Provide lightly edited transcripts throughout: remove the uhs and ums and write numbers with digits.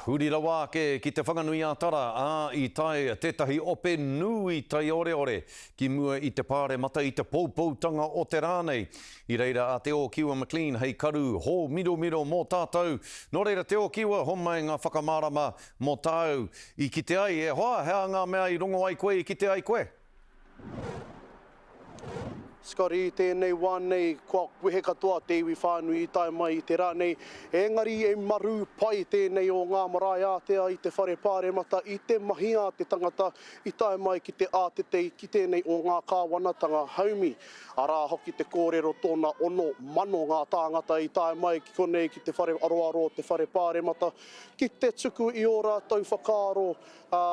Huri rawa ake ki Te Whanganui-a-Tara, ā, i tae tētahi ope nui taioreore ki mua i te Pāremata i te poupoutanga o te rā nei. I reira a Te Ōkiwa McLean hei karu hōmiromiro mō tātou. Nō reira Te Ōkiwa, homai ngā whakamārama mō tāu i kite ai. E hoa, he aha ngā mea i rongo ai koe, i kite ai koe? Scotty, i tēnei wā nei, kua wehe katoa te iwi whānui i tae mai i te rā nei, engari e marū pai tēnei o ngā marae ātea i te whare pāremata i te mahi a te tangata i tae mai ki te ātete ki tēnei o ngā kāwanatanga haumi. Arā hoki te kōrero tōna 6,000 ngā tāngata i tae mai ki konei ki te whare aroaro o te whare pāremata ki te tuku i ō rātou whakaaro, ā,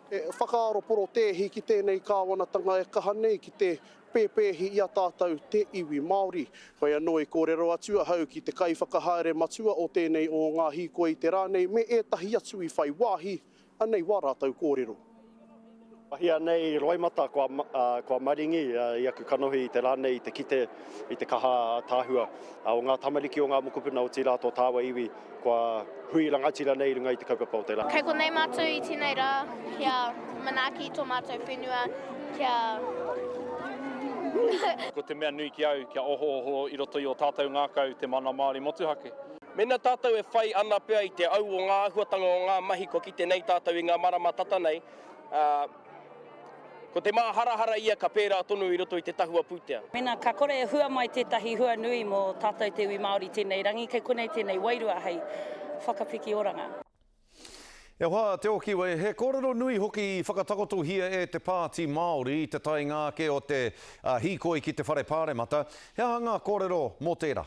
E whakaaro porotēhi ki tēnei kāwanatanga e kaha nei ki te pēpēhi i a tātou te iwi Māori. Whai anō i kōrero atu ahau ki te kaiwhakahaere matua o tēnei o ngā hīkoi i te rā nei me ētahi atu i whai wāhi, anei wā rātou kōrero. Mahia nei roimata kua, kua maringi i aku kanohi i te rā nei i te kite i te kaha ātaahua o ngā tamariki o ngā mokopuna otirā tō tāua iwi Kua hui rangatira nei i runga i te kaupapa o te rā. Kei konei mātou i tēnei rā kia manaaki i tō mātou whenua, kia. Ko te mea nui ki au, kia ohooho i roto i ō tātou ngākau te mana Māori motuhake. Mēnā tātou e whai ana pea i te au o ngā āhuatanga o ngā mahi kua kite nei tātou i ngā marama tata nei, ā, Ko te māharahara ia ka pērā tonu i roto i te tahua pūtea. Mēnā ka kore e hua mai tētahi hua nui mō tātou te iwi Māori tēnei rangi, kei konei tēnei wairua hei whakapiki oranga. E hoa, Te Okiwe, he kōrero nui hoki i whakatakotohia e te Pāti Māori i te taenga ake o te hīkoi ki te Whare Pāremata. He aha ngā kōrero mō tērā?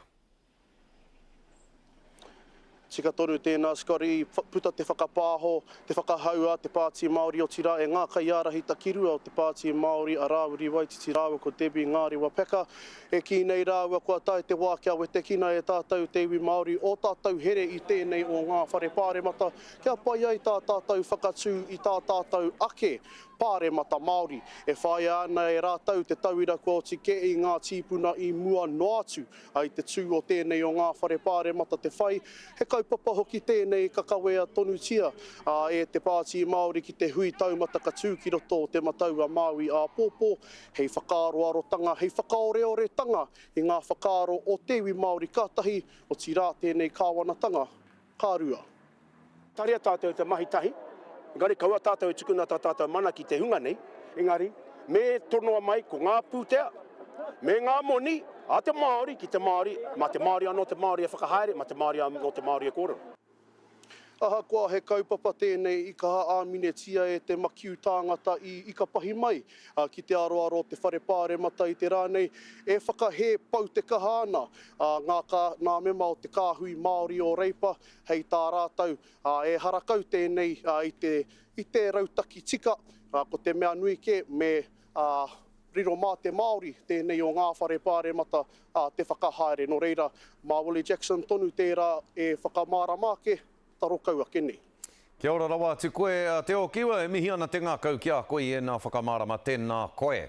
Tika tonu tēnā Scotty, i puta te whakapāho, te whakahau a te Pāti Māori otirā e ngā kaiārahi takirua o te Pāti Māori a Rāwiri Waititi rāua ko Debbie Ngārewa Packer. E kī nei rāua kua tae te wā kia wetekina e tātou te iwi Māori ō tātou here i tēnei o ngā whare pāremata kia pai ai tā tātou whakatū i tā tātou ake pāremata Māori. E whāia ana e rātou te tauira kua oti kē i ngā tīpuna i mua noa atu I te tū o tēnei o ngā whare pāremata te whai, he kaupapa hoki tēnei ka kawea tonutia e te Pāti Māori ki te hui taumata ka tū ki roto o Te Matau-a-Māui āpōpō, hei whakaaroarotanga, hei whakaoreoretanga i ngā whakaaro o te iwi Māori ka tahi, otirā tēnei kāwanatanga ka rua. Taria tātou te mahi tahi, engari kaua tātou e tukuna tā tātou mana ki te hunga nei, engari me tonoa mai ko ngā pūtea me ngā moni a te Māori ki te Māori, mā te Māori anō te Māori e whakahaere, mā te Māori anō te Māori e kōrero. Ahakoa he kaupapa tēnei i kaha āminetia e te makiu tāngata i ikapahi mai ki te aroaro o te Whare Pāremata i te rā nei, e whakahē pau te kaha ana ngā mema o te Kāhui Māori o Reipa Hei tā rātou, ehara kau tēnei i te, i te rautaki tika, ko te mea nui kē me riro mā te Māori tēnei o ngā whare pāremata te whakahaere. Nō reira, mā Willie Jackson tonu tērā e whakamārama ake, taro kau ake nei. Kia ora rawa atu koe, Te Okiwa, e mihi ana te ngākau ki a koe i ēnā whakamārama, tēnā koe.